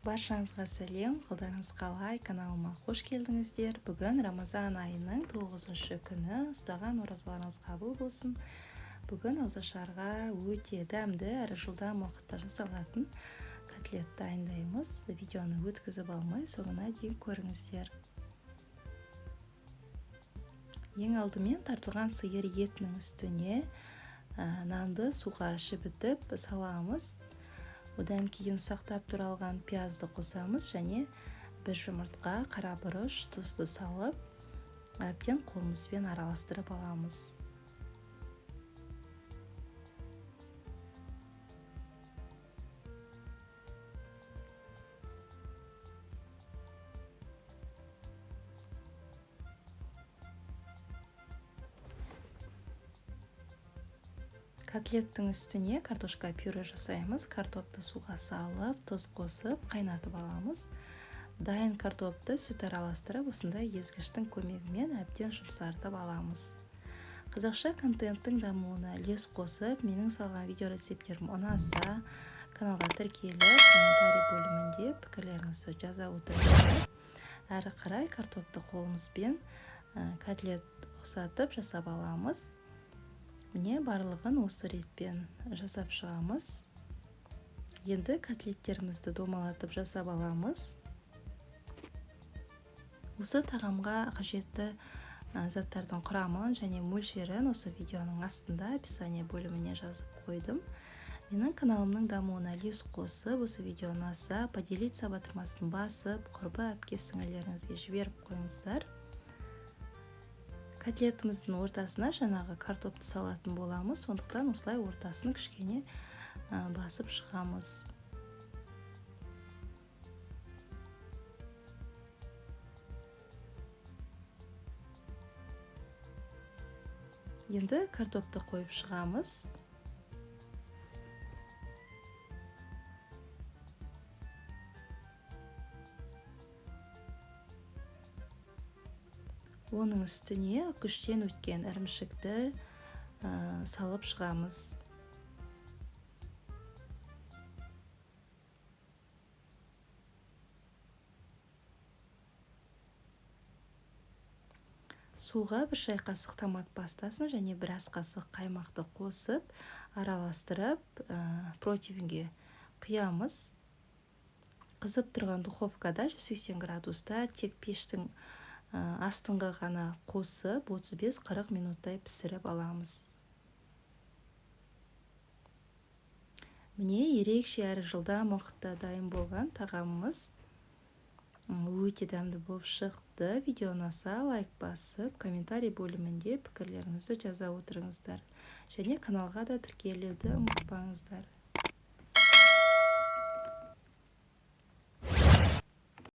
Баршаңызға сәлем, қалдарыңыз қалай? Каналыма қош келдіңіздер. Бүгін Рамазан айының 9 күні. Ұстаған оразаларыңыз қабыл болсын. Бүгін ауызашарға өте дәмді әрі жылдам уақытта жасалатын котлет дайындаймыз. Видеоны өткізіп алмай, соңына дейін көріңіздер. Ең алдымен тартылған сиыр етінің үстіне нанды суға жібітіп саламыз. Одан кейін ұсақтап туралған пиязды қосамыз және бір жұмыртқа, қара бұрыш, тұзды салып, әбден қолымызбен араластырып аламыз. Котлеттің үстіне картошка пюре жасаймыз. Картопты суға салып, тұз қосып, қайнатып аламыз. Дайын картопты сүт араластырып, осындай езгіштің көмегімен әбден жұмсартып аламыз. Қазақша контенттің дамуына үлес қосып, менің салған видео рецепттерім ұнаса, каналға тіркеліп, комментарий бөлімінде пікірлеріңізді жаза отырыңыздар. Әрі қарай картопты қолымызбен котлет ұқсатып жасап аламыз. Міне, барлығын осы ретпен жасап шығамыз. Енді котлеттерімізді домалатып жасап аламыз. Осы тағамға қажетті заттардың құрамын және мөлшерін осы видеоның астында описание бөліміне жазып қойдым. Менің каналымның дамуына үлес қосып, осы видео ұнаса, поделиться батырмасын басып, құрбы, әпке, сіңілеріңізге жіберіп қойыңыздар. Котлетіміздің ортасына жаңағы картопты салатын боламыз, сондықтан осылай ортасын кішкене басып шығамыз. Енді картопты қойып шығамыз. Оның үстіне күштен өткен ірімшікті салып шығамыз. Суға бір шай қасық томат пастасын және бір ас қасық қаймақты қосып, араластырып, противенге құямыз. Қызып тұрған духовкада 180 градуста тек пештің астыңғы ғана қосып, 35-40 минуттай пісіріп аламыз. Міне, ерекше әрі жылдам уақытта дайын болған тағамымыз өте дәмді болып шықты. Видео ұнаса, лайк басып, комментарий бөлімінде пікірлеріңізді жаза отырыңыздар. Және каналға да тіркелуді ұмытпаңыздар.